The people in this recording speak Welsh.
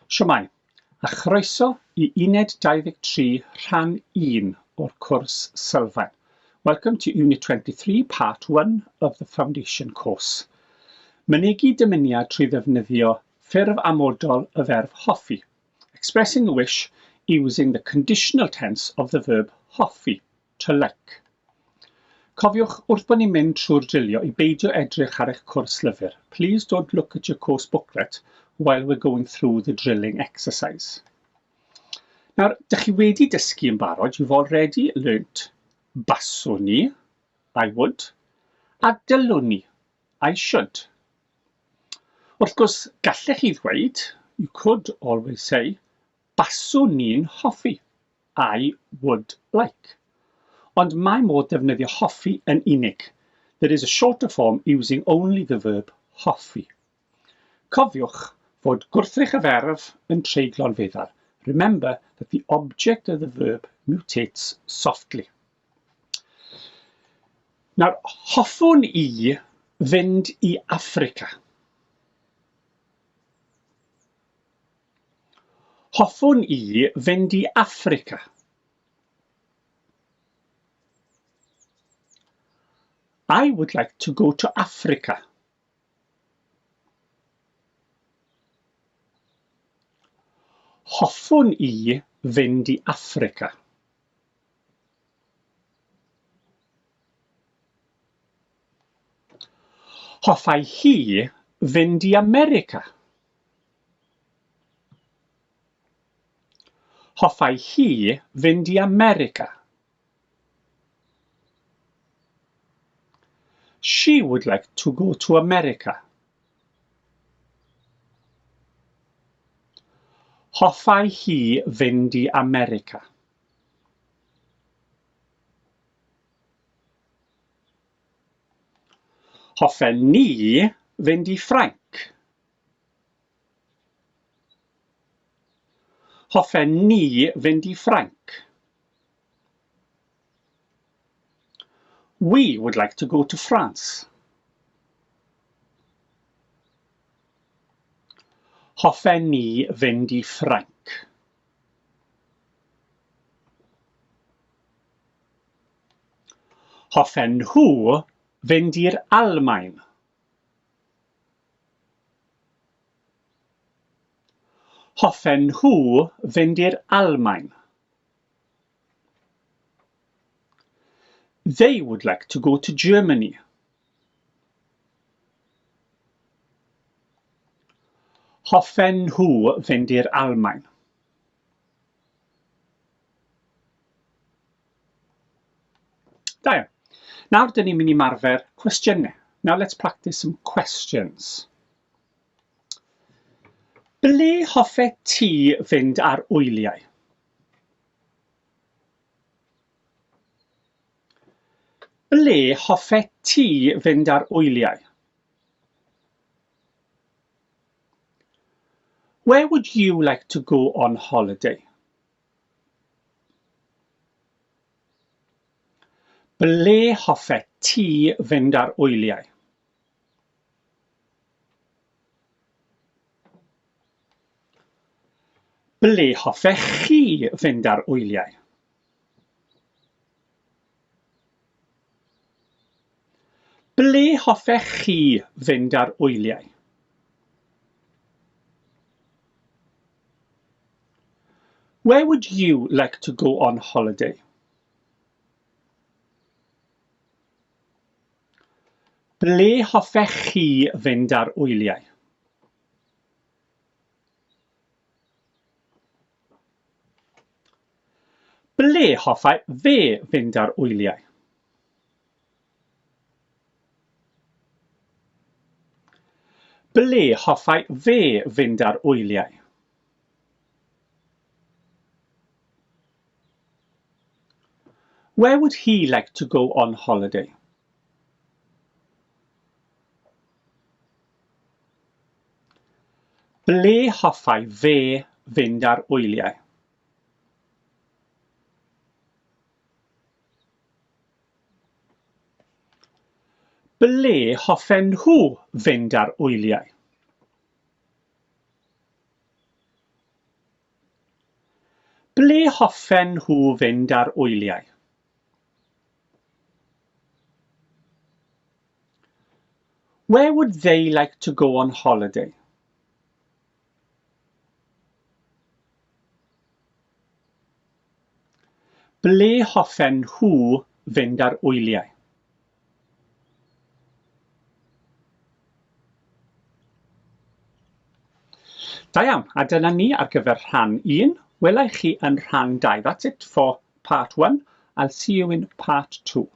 Shwmae, a chroeso i Uned 23 Rhan 1 o'r cwrs Sylfaen. Welcome to Unit 23 Part 1 of the Foundation course. Mynegi dymuniad trwy ddefnyddio ffurf amodol y ferf hoffi. Expressing a wish using the conditional tense of the verb hoffi, to like. Cofiwch, wrth bod ni'n mynd trwy'r drilio, i beidio edrych ar eich cwrs lyfr. Please don't look at your course booklet while we're going through the drilling exercise. Nawr, dych chi wedi dysgu yn barod, you've already learnt baswn i, I would, a dylwn i, I should. Wrth gwrs, gallech chi ddweud, you could always say, baswn i'n hoffi. I would like. Ond mae modd defnyddio hoffi yn unig. There is a shorter form using only the verb hoffi. Cofiwch fod gwrthrych y ferf yn treiglo'n feddal. Remember that the object of the verb mutates softly. Nawr, hoffwn i fynd i Affrica. Hoffwn i fynd i Affrica. I would like to go to Africa. Hoffwn i fynd i Affrica. Hoffai hi fynd i America. Hoffai hi fynd i America. She would like to go to America. Hoffai hi fynd i America. Hoffen ni fynd i Ffrainc. Hoffen ni fynd i Ffrainc. We would like to go to France. Hoffen ni fynd i Ffrainc. Hoffen nhw fynd i'r Almaen. Hoffen nhw fynd i'r Almaen. They would like to go to Germany. Hoffen nhw fynd i'r Almaen. Da iawn. Nawr, dyn ni'n mynd i marfer cwestiynau. Now let's practice some questions. Ble hoffet ti fynd ar wyliau? Ble hoffet ti fynd ar wyliau? Where would you like to go on holiday? Ble hoffet ti fynd ar wyliau? Ble hoffech chi fynd ar wyliau? Ble hoffech chi fynd ar wyliau? Where would you like to go on holiday? Ble hoffech chi fynd ar wyliau? Ble hoffai fe fynd ar wyliau? Ble hoffai fe fynd ar wyliau? Where would he like to go on holiday? Ble hoffai fe fynd ar wyliau? Ble hoffen nhw fynd ar wyliau? Ble hoffen nhw fynd ar wyliau? Where would they like to go on holiday? Ble hoffen nhw fynd ar wyliau? Da iawn, a dyna ni ar gyfer rhan 1. Welai chi yn rhan 2. That's it for part 1. I'll see you in part 2.